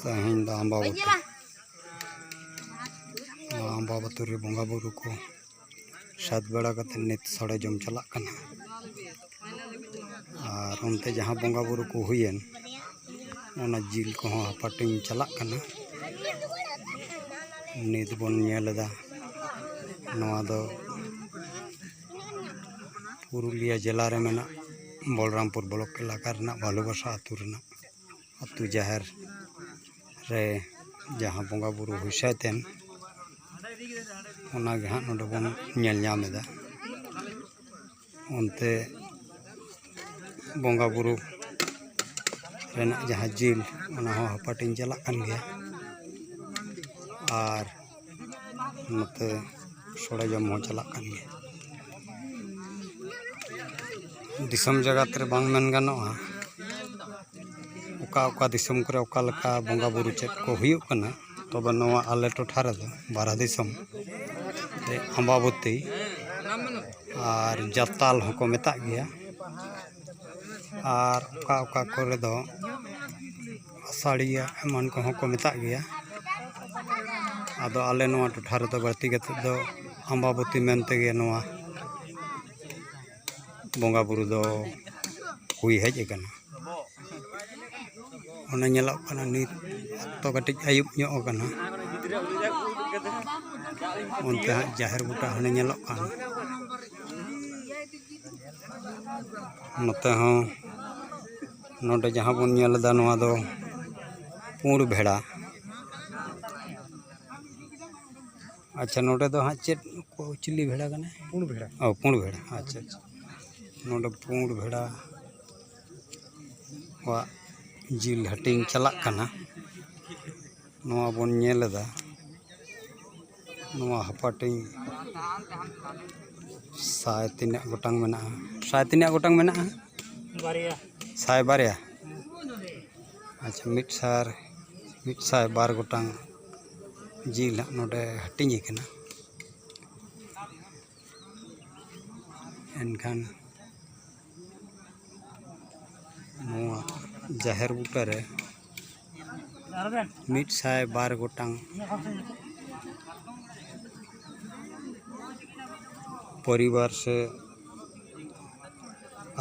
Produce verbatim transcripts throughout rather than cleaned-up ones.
ᱛᱮᱦᱮᱧ ᱫᱚ ᱟᱢᱵᱟᱵᱚᱛᱤ᱾ ᱱᱚᱣᱟ ᱟᱢᱵᱟᱵᱚᱛᱤ ᱨᱮ ᱵᱚᱸᱜᱟ ᱵᱩᱨᱩ ᱠᱚ ᱥᱟᱹᱛ ᱵᱟᱲᱟ ᱠᱟᱛᱮ ᱱᱤᱛ ᱥᱚᱲᱮ ᱡᱚᱢ ᱪᱟᱞᱟᱜ ᱠᱟᱱᱟ᱾ ᱟᱨ ᱚᱱᱛᱮ ᱡᱟᱦᱟᱸ ᱵᱚᱸᱜᱟ ᱵᱩᱨᱩ ᱠᱚ ᱦᱩᱭᱮᱱ, ᱚᱱᱟ ᱡᱤᱞ ᱠᱚᱦᱚᱸ ᱦᱟᱯᱟᱴᱤᱧ ᱪᱟᱞᱟᱜ ᱠᱟᱱᱟ᱾ ᱱᱤᱛ ᱵᱚᱱ ᱧᱮᱞ ᱮᱫᱟ, ᱱᱚᱣᱟ ᱫᱚ ᱯᱩᱨᱩᱞᱤᱭᱟᱹ ᱡᱮᱞᱟ ᱨᱮ ᱢᱮᱱᱟᱜ ᱵᱚᱞᱨᱟᱢᱯᱩᱨ ᱵᱞᱚᱠ ᱮᱞᱟᱠᱟ ᱨᱮᱱᱟᱜ ᱵᱷᱟᱞᱩᱵᱟᱥᱟ ᱟᱹᱛᱩ ᱨᱮᱱᱟᱜ ᱟᱹᱛᱩ ᱡᱟᱦᱮᱨ ᱨᱮ ᱡᱟᱦᱟᱸ ᱵᱚᱸᱜᱟ ᱵᱩᱨᱩ ᱦᱩᱭ ᱥᱟᱹᱛ ᱮᱱ, ᱚᱱᱟ ᱜᱮ ᱦᱟᱸᱜ ᱱᱚᱰᱮ ᱵᱚᱱ ᱧᱮᱞ ᱧᱟᱢ ᱮᱫᱟ᱾ ᱚᱱᱛᱮ ᱵᱚᱸᱜᱟ ᱵᱩᱨᱩ ᱨᱮᱱᱟᱜ ᱡᱟᱦᱟᱸ ᱡᱤᱞ, ᱚᱱᱟ ᱦᱚᱸ ᱦᱟᱯᱟᱴᱤᱧ ᱪᱟᱞᱟᱜ ᱠᱟᱱ ᱜᱮᱭᱟ᱾ ᱟᱨ ᱱᱚᱛᱮ ᱥᱚᱲᱮ ᱡᱚᱢ ᱦᱚᱸ ᱪᱟᱞᱟᱜ ᱠᱟᱱ ᱜᱮᱭᱟ᱾ ᱫᱤᱥᱚᱢ ᱡᱟᱠᱟᱛ ᱨᱮ ᱵᱟᱝ ᱢᱮᱱ ᱜᱟᱱᱚᱜᱼᱟ ᱚᱠᱟ ᱚᱠᱟ ᱫᱤᱥᱚᱢ ᱠᱚᱨᱮ ᱚᱠᱟ ᱞᱮᱠᱟ ᱵᱚᱸᱜᱟ ᱵᱩᱨᱩ ᱪᱮᱫ ᱠᱚ ᱦᱩᱭᱩᱜ ᱠᱟᱱᱟ, ᱛᱚᱵᱮ ᱱᱚᱣᱟ ᱟᱞᱮ ᱴᱚᱴᱷᱟ ᱨᱮᱫᱚ ᱵᱟᱨᱦᱟ ᱫᱤᱥᱚᱢ ᱨᱮ ᱟᱢᱵᱟᱵᱚᱛᱤ ᱟᱨ ᱡᱟᱛᱟᱞ ᱦᱚᱸᱠᱚ ᱢᱮᱛᱟᱜ ᱜᱮᱭᱟ, ᱟᱨ ᱚᱠᱟ ᱚᱠᱟ ᱠᱚᱨᱮ ᱫᱚ ᱟᱥᱟᱲᱤᱭᱟᱹ ᱮᱢᱟᱱ ᱠᱚᱦᱚᱸ ᱠᱚ ᱢᱮᱛᱟᱜ ᱜᱮᱭᱟ᱾ ᱟᱫᱚ ᱟᱞᱮ ᱱᱚᱣᱟ ᱴᱚᱴᱷᱟ ᱨᱮᱫᱚ ᱵᱟᱹᱲᱛᱤ ᱠᱟᱛᱮ ᱫᱚ ᱟᱢᱵᱟᱵᱚᱛᱤ ᱢᱮᱱ ᱛᱮᱜᱮ ᱱᱚᱣᱟ ᱵᱚᱸᱜᱟ ᱵᱩᱨᱩ ᱫᱚ ᱦᱩᱭ ᱦᱮᱡ ᱟᱠᱟᱱᱟ᱾ ᱚᱱᱮ ᱧᱮᱞᱚᱜ ᱠᱟᱱᱟ, ᱱᱤᱛ ᱚᱠᱛᱚ ᱠᱟᱹᱴᱤᱡ ᱟᱹᱭᱩᱵ ᱧᱚᱜ ᱟᱠᱟᱱᱟ᱾ ᱚᱱᱛᱮ ᱦᱟᱸᱜ ᱡᱟᱦᱮᱨ ᱵᱩᱴᱟᱹ ᱦᱟᱱᱮ ᱧᱮᱞᱚᱜ ᱠᱟᱱ᱾ ᱱᱚᱛᱮ ᱦᱚᱸ ᱱᱚᱰᱮ ᱡᱟᱦᱟᱸ ᱵᱚᱱ ᱧᱮᱞ ᱮᱫᱟ, ᱱᱚᱣᱟ ᱫᱚ ᱯᱩᱸᱰ ᱵᱷᱮᱲᱟ᱾ ᱟᱪᱪᱷᱟ, ᱱᱚᱰᱮ ᱫᱚ ᱦᱟᱸᱜ ᱪᱮᱫ ᱠᱚ, ᱪᱤᱞᱤ ᱵᱷᱮᱲᱟ ᱠᱟᱱᱟᱭ? ᱯᱩᱸᱰ ᱵᱷᱮᱲᱟ᱾ ᱚ, ᱯᱩᱸᱰ ᱵᱷᱮᱲᱟ᱾ ᱟᱪᱪᱷᱟ, ᱟᱪᱪᱷᱟ᱾ ᱱᱚᱰᱮ ᱯᱩᱸᱰ ᱵᱷᱮᱲᱟ ᱣᱟᱜ ᱡᱤᱞ ᱦᱟᱹᱴᱤᱧ ᱪᱟᱞᱟᱜ ᱠᱟᱱᱟ᱾ ᱱᱚᱣᱟ ᱵᱚᱱ ᱧᱮᱞ ᱮᱫᱟ, ᱱᱚᱣᱟ ᱦᱟᱯᱟᱴᱤᱧ ᱥᱟᱭ ᱛᱤᱱᱟᱹᱜ ᱜᱚᱴᱟᱝ ᱢᱮᱱᱟᱜᱼᱟ? ᱥᱟᱭ ᱛᱤᱱᱟᱹᱜ ᱜᱚᱴᱟᱝ ᱢᱮᱱᱟᱜᱼᱟ? ᱵᱟᱨᱭᱟ᱾ ᱥᱟᱭ ᱵᱟᱨᱭᱟ? ᱟᱪᱪᱷᱟ, ᱢᱤᱫ ᱥᱟᱭ, ᱢᱤᱫ ᱥᱟᱭ ᱵᱟᱨ ᱜᱚᱴᱟᱝ ᱡᱤᱞ ᱦᱟᱸᱜ ᱱᱚᱰᱮ ᱦᱟᱹᱴᱤᱧ ᱟᱠᱟᱱᱟ᱾ ᱮᱱᱠᱷᱟᱱ ᱱᱚᱣᱟ ᱡᱟᱦᱮᱨ ᱵᱩᱴᱟᱹᱨᱮ ᱢᱤᱫ ᱥᱟᱭ ᱵᱟᱨ ᱜᱚᱴᱟᱝ ᱯᱚᱨᱤᱵᱟᱨ ᱥᱮ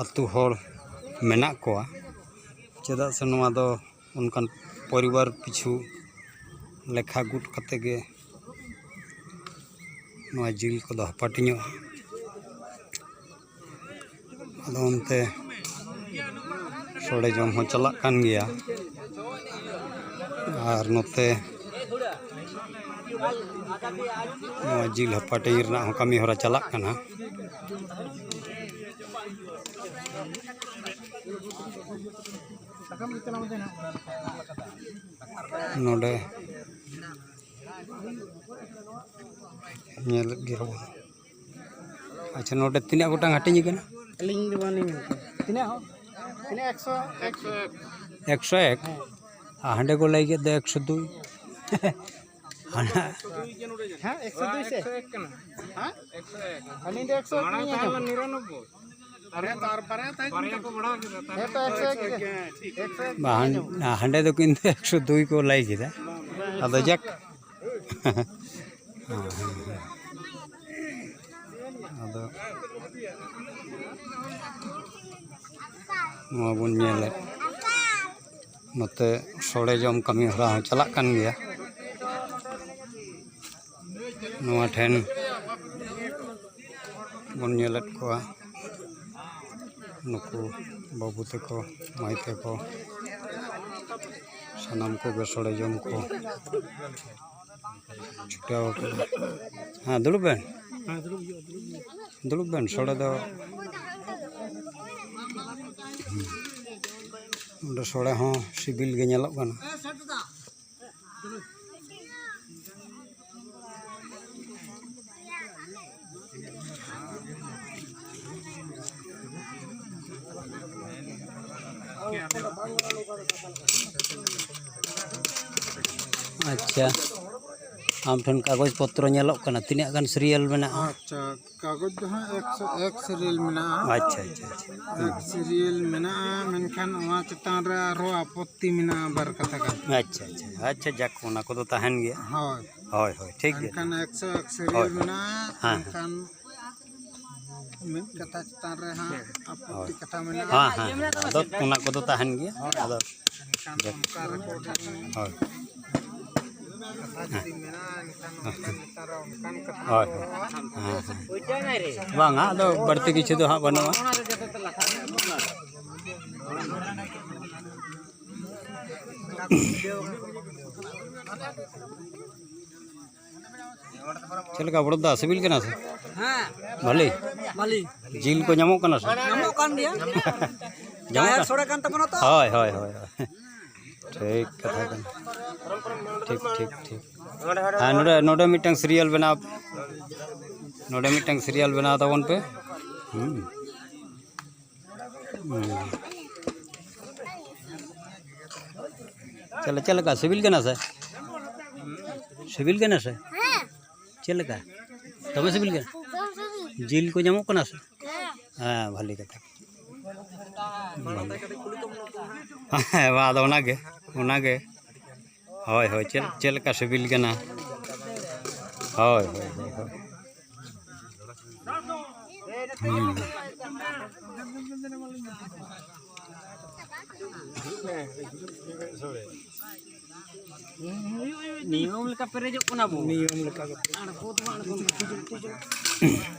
ᱟᱹᱛᱩ ᱦᱚᱲ ᱢᱮᱱᱟᱜ ᱠᱚᱣᱟ᱾ ᱪᱮᱫᱟᱜ ᱥᱮ ᱱᱚᱣᱟ ᱫᱚ ᱚᱱᱠᱟᱱ ᱯᱚᱨᱤᱵᱟᱨ ᱯᱤᱪᱷᱩ ᱞᱮᱠᱷᱟ ᱜᱩᱴ ᱠᱟᱛᱮ ᱜᱮ ᱱᱚᱣᱟ ᱡᱤᱞ ᱠᱚᱫᱚ ᱦᱟᱯᱟᱴᱤᱧᱚᱜᱼᱟ᱾ ᱟᱫᱚ ᱚᱱᱛᱮ ᱥᱚᱲᱮ ᱡᱚᱢ ᱦᱚᱸ ᱪᱟᱞᱟᱜ ᱠᱟᱱ ᱜᱮᱭᱟ᱾ ᱟᱨ ᱱᱚᱛᱮ ᱱᱚᱣᱟ ᱡᱤᱞ ᱦᱟᱯᱟᱴᱤᱧ ᱨᱮᱱᱟᱜ ᱦᱚᱸ ᱠᱟᱹᱢᱤ ᱦᱚᱨᱟ ᱪᱟᱞᱟᱜ ᱠᱟᱱᱟ᱾ ᱱᱚᱰᱮ ᱧᱮᱞᱮᱫ ᱜᱮᱭᱟ ᱵᱚᱱ᱾ ᱟᱪᱪᱷᱟ, ᱱᱚᱰᱮ ᱛᱤᱱᱟᱹᱜ ᱜᱚᱴᱟᱝ ᱦᱟᱹᱴᱤᱧ ᱠᱟᱱᱟ? ᱟᱹᱞᱤᱧ ᱫᱚ ᱵᱟᱹᱞᱤᱧ ᱧᱮᱞ ᱠᱟᱫᱟ᱾ ᱛᱤᱱᱟᱹᱜ ᱦᱚᱸ? ᱛᱤᱱᱟᱹᱜ? ᱮᱠᱥᱚ? ᱮᱠᱥᱚ ᱮᱠ᱾ ᱟᱨ ᱦᱟᱸᱰᱮ ᱠᱚ ᱞᱟᱹᱭ ᱠᱮᱫ ᱫᱚ ᱮᱠᱥᱚ ᱫᱩᱭ᱾ ᱦᱟᱸᱰᱮ ᱦᱮᱸ, ᱮᱠᱥᱚ ᱫᱩᱭ ᱥᱮ? ᱮᱠᱥᱚ ᱮᱠ ᱠᱟᱱᱟ᱾ ᱦᱮᱸ? ᱮᱠᱥᱚ ᱮᱠ᱾ ᱟᱹᱞᱤᱧ ᱫᱚ ᱮᱠᱥᱚ ᱮᱠ ᱢᱟᱲᱟᱝ ᱞᱤᱧ ᱛᱟᱦᱮᱸ ᱟᱸᱡᱚᱢ ᱞᱮᱱᱟ ᱱᱤᱨᱟᱱᱚᱵᱵᱳᱭ᱾ ᱟᱨ ᱦᱮᱸ, ᱛᱚ, ᱟᱨ ᱵᱟᱨᱭᱟ ᱛᱟᱦᱮᱸ ᱠᱟᱱᱟ᱾ ᱦᱮᱸ, ᱛᱚ, ᱮᱠᱥᱚ ᱮᱠ ᱜᱮ᱾ ᱮᱠᱥᱚ ᱮᱠ ᱵᱟᱝ, ᱜᱮ ᱟᱸᱡᱚᱢ᱾ ᱦᱟᱸᱰᱮ ᱫᱚ ᱠᱤᱱᱛᱩ ᱮᱠᱥᱚ ᱫᱩᱭ ᱠᱚ ᱞᱟᱹᱭ ᱠᱮᱫᱟ᱾ ᱟᱫᱚ ᱡᱟᱠ, ᱟᱫᱚ ᱱᱚᱣᱟ ᱵᱚᱱ ᱧᱮᱞᱮᱫ, ᱱᱚᱛᱮ ᱥᱚᱲᱮ ᱡᱚᱢ ᱠᱟᱹᱢᱤ ᱦᱚᱨᱟ ᱦᱚᱸ ᱪᱟᱞᱟᱜ ᱠᱟᱱ ᱜᱮᱭᱟ᱾ ᱱᱚᱣᱟ ᱴᱷᱮᱱ ᱵᱚᱱ ᱧᱮᱞᱮᱫ ᱠᱚᱣᱟ, ᱱᱩᱠᱩ ᱵᱟᱹᱵᱩ ᱛᱟᱠᱚ, ᱢᱟᱹᱭ ᱛᱟᱠᱚ, ᱥᱟᱱᱟᱢ ᱠᱚᱜᱮ ᱥᱚᱲᱮ ᱡᱚᱢ ᱠᱚ ᱪᱷᱩᱴᱟᱹᱣ ᱟᱠᱟᱱᱟ᱾ ᱦᱮᱸ, ᱫᱩᱲᱩᱵ ᱵᱮᱱ᱾ ᱫᱩᱲᱩᱵ ᱵᱮᱱ, ᱥᱚᱲᱮ ᱫᱚ᱾ ᱱᱚᱰᱮ ᱥᱚᱲᱮ ᱦᱚᱸ ᱥᱤᱵᱤᱞ ᱜᱮ ᱧᱮᱞᱚᱜ ᱠᱟᱱᱟ᱾ ᱟᱪᱪᱷᱟ, ᱟᱢ ᱴᱷᱮᱱ ᱠᱟᱜᱚᱡᱽ ᱯᱚᱛᱨᱚ ᱧᱮᱞᱚᱜ ᱠᱟᱱᱟ, ᱛᱤᱱᱟᱹᱜ ᱜᱟᱱ ᱥᱤᱨᱤᱭᱟᱞ ᱢᱮᱱᱟᱜᱼᱟ? ᱟᱪᱪᱷᱟ, ᱠᱟᱜᱚᱡᱽ ᱫᱚ ᱦᱟᱸᱜ ᱮᱠᱥᱚ ᱮᱠ ᱥᱤᱨᱤᱭᱟᱞ ᱢᱮᱱᱟᱜᱼᱟ᱾ ᱟᱪᱪᱷᱟ, ᱟᱪᱪᱷᱟ, ᱟᱪᱪᱷᱟ᱾ ᱮᱠ ᱥᱤᱨᱤᱭᱟᱞ ᱢᱮᱱᱟᱜᱼᱟ, ᱢᱮᱱᱠᱷᱟᱱ ᱚᱱᱟ ᱪᱮᱛᱟᱱ ᱨᱮ ᱟᱨᱦᱚᱸ ᱟᱯᱚᱛᱛᱤ ᱢᱮᱱᱟᱜᱼᱟ ᱵᱟᱨ ᱠᱟᱛᱷᱟ ᱜᱟᱱ᱾ ᱟᱪᱪᱷᱟ, ᱟᱪᱪᱷᱟ, ᱟᱪᱪᱷᱟ, ᱡᱟᱠ, ᱚᱱᱟ ᱠᱚᱫᱚ ᱛᱟᱦᱮᱱ ᱜᱮᱭᱟ᱾ ᱦᱳᱭ᱾ ᱦᱳᱭ, ᱦᱳᱭ, ᱴᱷᱤᱠ ᱜᱮᱭᱟ᱾ ᱮᱱᱠᱷᱟᱱ ᱮᱠᱥᱚ ᱮᱠ ᱥᱤᱨᱤᱭᱟᱞ ᱦᱳᱭ, ᱦᱳᱭ᱾ ᱢᱮᱱᱟᱜᱼᱟ, ᱦᱮᱸ, ᱦᱮᱸ᱾ ᱮᱱᱠᱷᱟᱱ ᱢᱤᱫ ᱠᱟᱛᱷᱟ ᱪᱮᱛᱟᱱ ᱨᱨᱮ ᱦᱟᱸᱜ ᱟᱯᱚᱛᱛᱤ ᱦᱳᱭ᱾ ᱠᱟᱛᱷᱟ ᱢᱮᱱᱟᱜᱼᱟ᱾ ᱦᱮᱸ, ᱦᱮᱸ, ᱦᱮᱸ᱾ ᱟᱫᱚ ᱚᱱᱟ ᱠᱚᱫᱚ ᱛᱟᱦᱮᱱ ᱜᱮᱭᱟ᱾ ᱦᱳᱭ᱾ ᱟᱫᱚ ᱮᱱᱠᱷᱟᱱ ᱡᱟᱠ᱾ ᱚᱱᱠᱟ ᱨᱮᱠᱚᱨᱰᱤᱝ ᱦᱳᱭ᱾ ᱠᱟᱛᱷᱟ ᱡᱩᱫᱤ ᱢᱮᱱᱟᱜᱼᱟ, ᱮᱱᱠᱷᱟᱱ ᱚᱱᱠᱟ ᱱᱮᱛᱟᱨ ᱚᱱᱠᱟᱱ ᱠᱟᱛᱷᱟ ᱦᱳᱭ, ᱠᱚ ᱦᱳᱭ᱾ ᱦᱮᱸ, ᱦᱮᱸ᱾ ᱵᱟᱝᱟ, ᱟᱫᱚ ᱵᱟᱹᱲᱛᱤ ᱠᱤᱪᱷᱩ ᱫᱚ ᱦᱟᱸᱜ ᱵᱟᱹᱱᱩᱜᱼᱟ᱾ ᱪᱮᱫ ᱞᱮᱠᱟ ᱵᱚᱲᱚᱫᱟ, ᱥᱤᱵᱤᱞ ᱠᱟᱱᱟ ᱥᱮ? ᱦᱮᱸ᱾ ᱵᱷᱟᱹᱞᱤ? ᱵᱷᱟᱹᱞᱤ᱾ ᱡᱤᱞ ᱠᱚ ᱧᱟᱢᱚᱜ ᱠᱟᱱᱟ ᱥᱮ? ᱧᱟᱢᱚᱜ ᱠᱟᱱ ᱜᱮᱭᱟ᱾ ᱧᱟᱢᱚᱜ ᱡᱟᱦᱮᱨ ᱠᱟᱱᱟ? ᱥᱳᱲᱮ ᱠᱟᱱ ᱛᱟᱵᱚᱱᱟ ᱛᱚ᱾ ᱦᱳᱭ, ᱦᱳᱭ, ᱦᱳᱭ, ᱦᱳᱭ᱾ ᱴᱷᱤᱠ ᱠᱟᱛᱷᱟ ᱠᱟᱱᱟ᱾ ᱴᱷᱤᱠ, ᱴᱷᱤᱠ, ᱴᱷᱤᱠ᱾ ᱦᱮᱸ, ᱱᱚᱰᱮ, ᱱᱚᱰᱮ ᱢᱤᱫᱴᱟᱝ ᱥᱤᱨᱤᱭᱟᱞ ᱵᱮᱱᱟᱣ, ᱱᱚᱰᱮ ᱢᱤᱫᱴᱟᱝ ᱥᱤᱨᱤᱭᱟᱞ ᱵᱮᱱᱟᱣ ᱛᱟᱵᱚᱱ ᱯᱮ᱾ ᱦᱩᱸ᱾ ᱦᱩᱸ᱾ ᱪᱮᱫ ᱞᱮ-, ᱪᱮᱫ ᱞᱮᱠᱟ, ᱥᱤᱵᱤᱞ ᱠᱟᱱᱟ ᱥᱮ? ᱥᱤᱵᱤᱞ ᱠᱟᱱᱟ ᱥᱮ? ᱦᱮᱸ᱾ ᱪᱮᱫ ᱞᱮᱠᱟ? ᱫᱚᱢᱮ ᱥᱤᱵᱤᱞ ᱠᱟᱱᱟ? ᱫᱚᱢᱮ ᱥᱤᱵᱤᱞ᱾ ᱡᱤᱞ ᱠᱚ ᱧᱟᱢᱚᱜ ᱠᱟᱱᱟ ᱥᱮ? ᱦᱮᱸ᱾ ᱦᱮᱸ, ᱵᱷᱟᱞᱤ ᱠᱟᱛᱷᱟ᱾ ᱦᱮᱸ, ᱵᱟ, ᱟᱫᱚ ᱚᱱᱟᱜᱮ, ᱚᱱᱟᱜᱮ᱾ ᱦᱳᱭ, ᱦᱳᱭ, ᱪᱮᱫ, ᱪᱮᱫ ᱞᱮᱠᱟ ᱥᱤᱵᱤᱞ ᱠᱟᱱᱟ? ᱦᱳᱭ, ᱦᱳᱭ, ᱦᱳᱭ, ᱦᱳᱭ᱾ ᱦᱩᱸ᱾ ᱱᱤᱭᱚᱢ ᱞᱮᱠᱟ ᱯᱮᱨᱮᱡᱚᱜ ᱠᱟᱱᱟ ᱵᱚ᱾ ᱱᱤᱭᱚᱢ ᱞᱮᱠᱟ ᱜᱮ᱾ ᱟᱬᱜᱚ ᱫᱚ ᱵᱟᱝ ᱟᱬᱜᱚᱱ ᱠᱟᱱᱟ᱾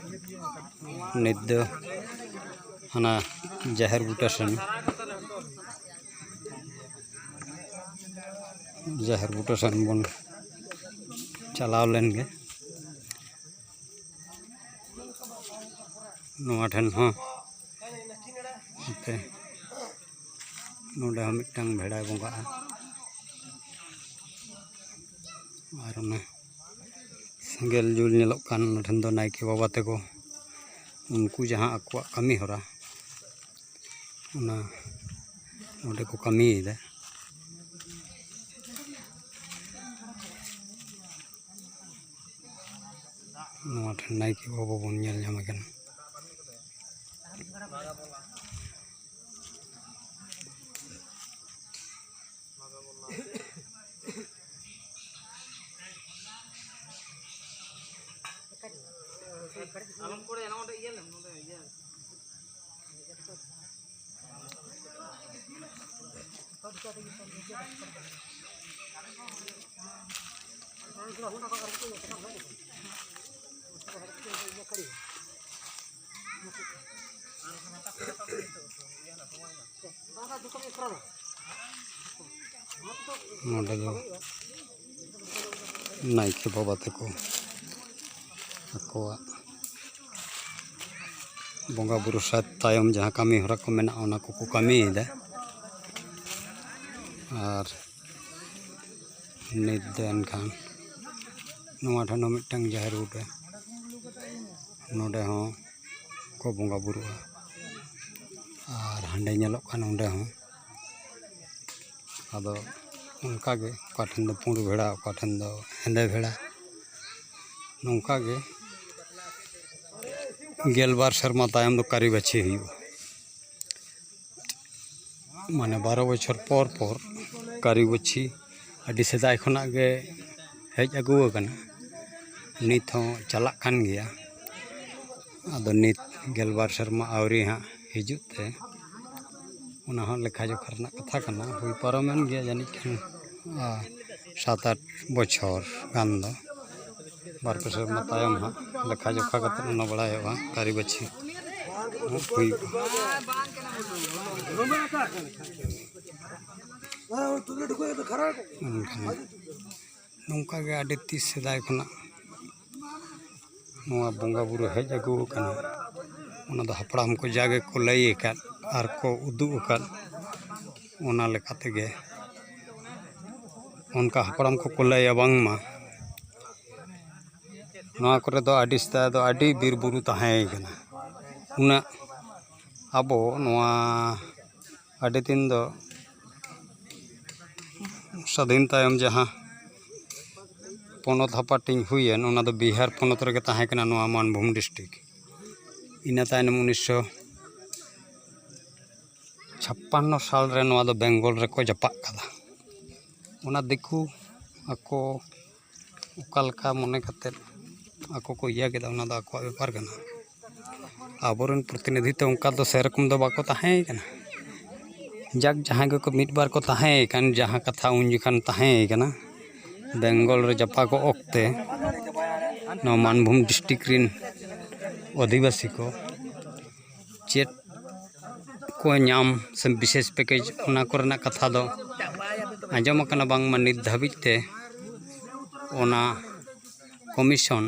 ᱱᱤᱛ ᱫᱚ ᱦᱟᱱᱟ ᱡᱟᱦᱮᱨ ᱵᱩᱴᱟᱹ ᱥᱮᱱ, ᱡᱟᱦᱮᱨ ᱵᱩᱴᱟᱹ ᱥᱮᱱ ᱵᱚᱱ ᱪᱟᱞᱟᱣ ᱞᱮᱱ ᱜᱮ᱾ ᱱᱚᱣᱟ ᱴᱷᱮᱱ ᱦᱚᱸ ᱱᱚᱛᱮ ᱱᱚᱰᱮ ᱦᱚᱸ ᱢᱤᱫᱴᱟᱝ ᱵᱷᱮᱲᱟᱭ ᱵᱚᱸᱜᱟᱜᱼᱟ᱾ ᱟᱨ ᱚᱱᱟ ᱥᱮᱸᱜᱮᱞ ᱡᱩᱞ ᱧᱮᱞᱚᱜ ᱠᱟᱱ, ᱚᱱᱟ ᱴᱷᱮᱱ ᱫᱚ ᱱᱟᱭᱠᱮ ᱵᱟᱵᱟ ᱛᱟᱠᱚ, ᱩᱱᱠᱩ ᱡᱟᱦᱟᱸ ᱟᱠᱚᱣᱟᱜ ᱠᱟᱹᱢᱤ ᱦᱚᱨᱟ, ᱚᱱᱟ ᱱᱚᱰᱮ ᱠᱚ ᱠᱟᱹᱢᱤᱭᱮᱫᱟ᱾ ᱱᱚᱣᱟ ᱴᱷᱮᱱ ᱱᱟᱭᱠᱮ ᱵᱟᱵᱟ ᱵᱚᱱ ᱧᱮᱞ ᱧᱟᱢᱮ ᱠᱟᱱᱟ᱾ ᱱᱚᱰᱮ ᱫᱚ ᱱᱟᱭᱠᱮ ᱵᱟᱵᱟ ᱛᱟᱠᱚ ᱟᱠᱚᱣᱟᱜ ᱵᱚᱸᱜᱟ ᱵᱩᱨᱩ ᱥᱟᱹᱛ ᱛᱟᱭᱚᱢ ᱡᱟᱦᱟᱸ ᱠᱟᱹᱢᱤ ᱦᱚᱨᱟ ᱠᱚ ᱢᱮᱱᱟᱜᱼᱟ, ᱚᱱᱟ ᱠᱚᱠᱚ ᱠᱟᱹᱢᱤᱭᱮᱫᱟ᱾ ᱟᱨ ᱱᱤᱛ ᱫᱚ ᱮᱱᱠᱷᱟᱱ ᱱᱚᱣᱟ ᱴᱷᱮᱱ ᱦᱚᱸ ᱢᱤᱫᱴᱟᱝ ᱡᱟᱦᱮᱨ ᱵᱩᱴᱟᱹ, ᱱᱚᱰᱮ ᱦᱚᱸ ᱠᱚ ᱵᱚᱸᱜᱟ ᱵᱩᱨᱩᱜᱼᱟ᱾ ᱟᱨ ᱦᱟᱸᱰᱮ ᱧᱮᱞᱚᱜ ᱠᱟᱱ ᱚᱸᱰᱮ ᱦᱚᱸ, ᱟᱫᱚ ᱚᱱᱠᱟᱜᱮ ᱚᱠᱟ ᱴᱷᱮᱱ ᱫᱚ ᱯᱩᱸᱰ ᱵᱷᱮᱲᱟ, ᱚᱠᱟ ᱴᱷᱮᱱ ᱫᱚ ᱦᱮᱸᱫᱮ ᱵᱷᱮᱲᱟ, ᱱᱚᱝᱠᱟᱜᱮ ᱜᱮᱞᱵᱟᱨ ᱥᱮᱨᱢᱟ ᱛᱟᱭᱚᱢ ᱫᱚ ᱠᱟᱹᱨᱤ ᱵᱟᱹᱪᱷᱤ ᱦᱩᱭᱩᱜᱼᱟ᱾ ᱢᱟᱱᱮ ᱵᱟᱨᱚ ᱵᱚᱪᱷᱚᱨ ᱯᱚᱨ ᱯᱚᱨ ᱠᱟᱹᱨᱤ ᱵᱟᱹᱪᱷᱤ ᱟᱹᱰᱤ ᱥᱮᱫᱟᱭ ᱠᱷᱚᱱᱟᱜ ᱜᱮ ᱦᱮᱡ ᱟᱹᱜᱩ ᱟᱠᱟᱱᱟ, ᱱᱤᱛ ᱦᱚᱸ ᱪᱟᱞᱟᱜ ᱠᱟᱱ ᱜᱮᱭᱟ᱾ ᱟᱫᱚ ᱱᱤᱛ ᱜᱮᱞᱵᱟᱨ ᱥᱮᱨᱢᱟ ᱟᱹᱣᱨᱤ ᱦᱟᱸᱜ ᱦᱤᱡᱩᱜ ᱛᱮ, ᱚᱱᱟ ᱦᱚᱸ ᱞᱮᱠᱷᱟ ᱡᱚᱠᱷᱟ ᱨᱮᱱᱟᱜ ᱠᱟᱛᱷᱟ ᱠᱟᱱᱟ, ᱦᱩᱭ ᱯᱟᱨᱚᱢᱮᱱ ᱜᱮᱭᱟ ᱡᱟᱹᱱᱤᱡ ᱠᱷᱟᱱ, ᱟ, ᱥᱟᱛ ᱟᱴ ᱵᱚᱪᱷᱚᱨ ᱜᱟᱱ ᱫᱚ᱾ ᱵᱟᱨ ᱯᱮ ᱥᱮᱨᱢᱟ ᱛᱟᱭᱚᱢ ᱦᱟᱸᱜ ᱞᱮᱠᱷᱟ ᱡᱚᱠᱷᱟ ᱠᱟᱛᱮ ᱚᱱᱟ ᱵᱟᱲᱟᱭᱚᱜᱼᱟ, ᱠᱟᱹᱨᱤ ᱵᱟᱹᱪᱷᱤ ᱦᱩᱭᱩᱜᱼᱟ᱾ ᱢᱮᱱᱠᱷᱟᱱ ᱱᱚᱝᱠᱟ ᱜᱮ ᱟᱹᱰᱤ ᱛᱤᱥ ᱥᱮᱫᱟᱭ ᱠᱷᱚᱱᱟᱜ ᱱᱚᱣᱟ ᱵᱚᱸᱜᱟ ᱵᱩᱨᱩ ᱦᱮᱡ ᱟᱹᱜᱩ ᱟᱠᱟᱱᱟ᱾ ᱚᱱᱟ ᱫᱚ ᱦᱟᱯᱲᱟᱢ ᱠᱚ ᱡᱟ ᱜᱮᱠᱚ ᱞᱟᱹᱭ ᱟᱠᱟᱫ ᱟᱨ ᱠᱚ ᱩᱫᱩᱜ ᱟᱠᱟᱫ, ᱚᱱᱟ ᱞᱮᱠᱟ ᱛᱮᱜᱮ ᱚᱱᱠᱟ ᱦᱟᱯᱲᱟᱢ ᱠᱚᱠᱚ ᱞᱟᱹᱭᱟ ᱵᱟᱝᱢᱟ ᱱᱚᱣᱟ ᱠᱚᱨᱮ ᱫᱚ ᱟᱹᱰᱤ ᱥᱮᱫᱟᱭ ᱫᱚ ᱟᱹᱰᱤ ᱵᱤᱨ ᱵᱩᱨᱩ ᱛᱟᱦᱮᱸ ᱠᱟᱱᱟ᱾ ᱩᱱᱟᱹᱜ ᱟᱵᱚ ᱱᱚᱣᱟ ᱟᱹᱰᱤ ᱫᱤᱱ ᱫᱚ ᱥᱟᱹᱫᱷᱤᱱ ᱛᱟᱭᱚᱢ ᱡᱟᱦᱟᱸ ᱯᱚᱱᱚᱛ ᱦᱟᱯᱟᱴᱤᱧ ᱦᱩᱭᱮᱱ, ᱚᱱᱟ ᱫᱚ ᱵᱤᱦᱟᱨ ᱯᱚᱱᱚᱛ ᱨᱮᱜᱮ ᱛᱟᱦᱮᱸ ᱠᱟᱱᱟ ᱱᱚᱣᱟ ᱢᱟᱱᱵᱷᱩᱢ ᱰᱤᱥᱴᱨᱤᱠᱴ᱾ ᱤᱱᱟᱹ ᱛᱟᱭᱱᱚᱢ ᱩᱱᱤᱥᱥᱚ ᱪᱷᱟᱯᱯᱟᱱᱱᱚ ᱥᱟᱞ ᱨᱮ ᱱᱚᱣᱟ ᱫᱚ ᱵᱮᱝᱜᱚᱞ ᱨᱮᱠᱚ ᱡᱟᱯᱟᱜ ᱠᱟᱫᱟ᱾ ᱚᱱᱟ ᱫᱤᱠᱩ ᱟᱠᱚ ᱚᱠᱟ ᱞᱮᱠᱟ ᱢᱚᱱᱮ ᱠᱟᱛᱮᱫ ᱟᱠᱚ ᱠᱚ ᱤᱭᱟᱹ ᱠᱮᱫᱟ, ᱚᱱᱟ ᱫᱚ ᱟᱠᱚᱣᱟᱜ ᱵᱮᱯᱟᱨ ᱠᱟᱱᱟ᱾ ᱟᱵᱚᱨᱮᱱ ᱯᱨᱚᱛᱤᱱᱤᱫᱷᱤ ᱛᱚ ᱚᱱᱠᱟ ᱫᱚ ᱥᱮᱨᱚᱠᱚᱢ ᱫᱚ ᱵᱟᱠᱚ ᱛᱟᱦᱮᱸ ᱠᱟᱱᱟ᱾ ᱡᱟᱠ, ᱡᱟᱦᱟᱸᱭ ᱠᱚᱠᱚ ᱢᱤᱫ ᱵᱟᱨ ᱠᱚ ᱛᱟᱦᱮᱸ ᱠᱟᱱ, ᱡᱟᱦᱟᱸ ᱠᱟᱛᱷᱟ ᱩᱱ ᱡᱚᱠᱷᱚᱱ ᱛᱟᱦᱮᱸ ᱠᱟᱱᱟ, ᱵᱮᱝᱜᱚᱞ ᱨᱮ ᱡᱟᱯᱟᱜᱚᱜ ᱚᱠᱛᱮ ᱱᱚᱣᱟ ᱢᱟᱱᱵᱷᱩᱢ ᱰᱤᱥᱴᱨᱤᱠᱴ ᱨᱮᱱ ᱚᱫᱷᱤᱵᱟᱥᱤ ᱠᱚ ᱪᱮᱫ ᱠᱚ ᱧᱟᱢ ᱥᱮ ᱵᱤᱥᱮᱥ ᱯᱮᱠᱮᱡᱽ, ᱚᱱᱟ ᱠᱚᱨᱮᱱᱟᱜ ᱠᱟᱛᱷᱟ ᱫᱚ ᱟᱸᱡᱚᱢ ᱟᱠᱟᱱᱟ, ᱵᱟᱝᱢᱟ ᱱᱤᱛ ᱫᱷᱟᱹᱵᱤᱡ ᱛᱮ ᱚᱱᱟ ᱠᱚᱢᱤᱥᱚᱱ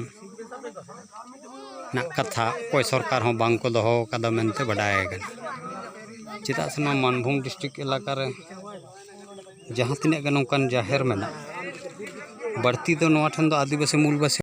ᱨᱮᱱᱟᱜ ᱠᱟᱛᱷᱟ ᱚᱠᱚᱭ ᱥᱚᱨᱠᱟᱨ ᱦᱚᱸ ᱵᱟᱝ ᱠᱚ ᱫᱚᱦᱚ ᱟᱠᱟᱫᱟ ᱢᱮᱱᱛᱮ ᱵᱟᱰᱟᱭ ᱟᱠᱟᱱᱟ᱾ ᱪᱮᱫᱟᱜ ᱥᱮ ᱱᱚᱣᱟ ᱢᱟᱱᱵᱷᱩᱢ ᱰᱤᱥᱴᱨᱤᱠᱴ ᱮᱞᱟᱠᱟ ᱨᱮ ᱡᱟᱦᱟᱸ ᱛᱤᱱᱟᱹᱜ ᱜᱮ ᱱᱚᱝᱠᱟᱱ ᱡᱟᱦᱮᱨ ᱢᱮᱱᱟᱜᱼᱟ, ᱵᱟᱹᱲᱛᱤ ᱫᱚ ᱱᱚᱣᱟ ᱴᱷᱮᱱ ᱫᱚ ᱟᱹᱫᱤᱵᱟᱹᱥᱤ ᱢᱩᱞᱵᱟᱹᱥᱤ